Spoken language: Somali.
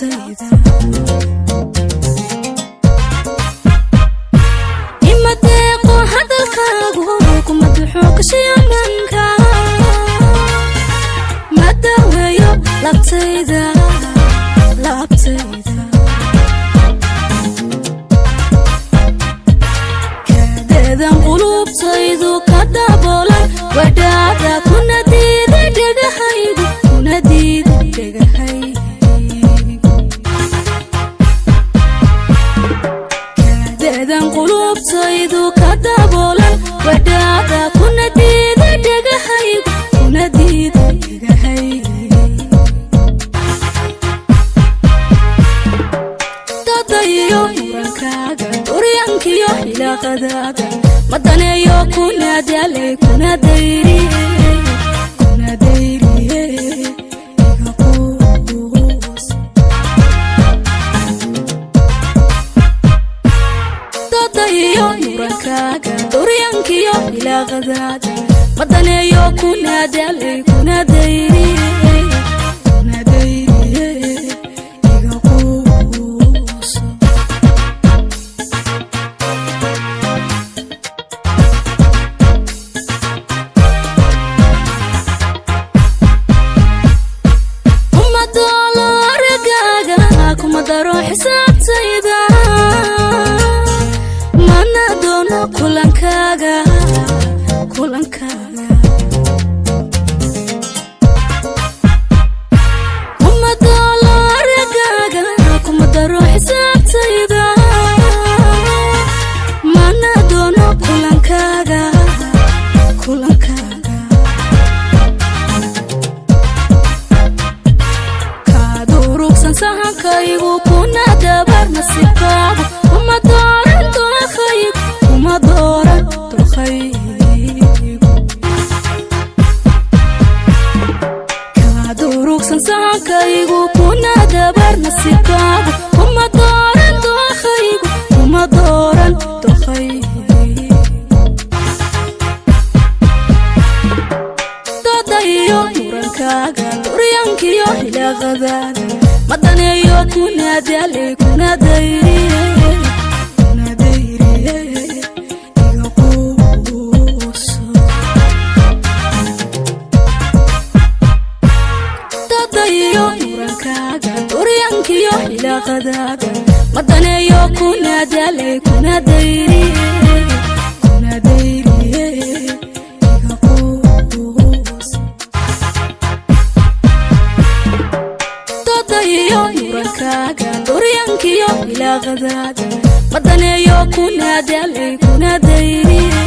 Laabtayda ima deeqo hadalkaagu, kuma duxo kashiyamanka, ma daweeyo laabtayda, laabtayda. Kadeedan qulubtaydu ka daboolan wadhaada, kuna diiday dhegahaygu, kuna diiday dhegahaygu. Kadeedan qulubtaydu ka daboolan wadhaada, kuna diiday dhegahaygu, kuna diiday dhegahaygu. Dadayo murankaaga, duryankiyo xilaaqadaada madaneeyo, kuna daalay, kuna dayriye, kuna dayriye, iga quus. Dadayo murankaaga, duryankiyo xilaaqadaada madaneeyo, kuna daalay, kuna dayriye, kuna dayriye, iga quus. Uma doolo aragaaga, kuma daro xisaabtayda, mana doono kulankaaga, kulankaaga. Uma doolo aragaaga, kuma daro xisaabtayda, mana doono kulankaaga, kulankaaga. Kaad urugsan sahankaygu, kuna dabar nasiibkaagu, kuma dooran dookhaygu, kuma dooran dookhaygu. Kaad urugsan sahankaygu, kuna dabar nasiibkaagu, kuma dooran dookhaygu, kuma dooran dookhaygu. Dadayo murankaaga, duryankiyo xilaaqadaada madaneeyo, kuna daalay, kuna dayriye, kuna dayriye, iga quuso. Dadayo murankaaga, duryankiyo xilaaqadaada madaneeyo, kuna daalay, kuna dayriye, kuna dayriye, iga quuso. Dadayo murankaaga, duryankiyo xilaaqadaada madaneeyo, kuna daalay, kuna dayriye.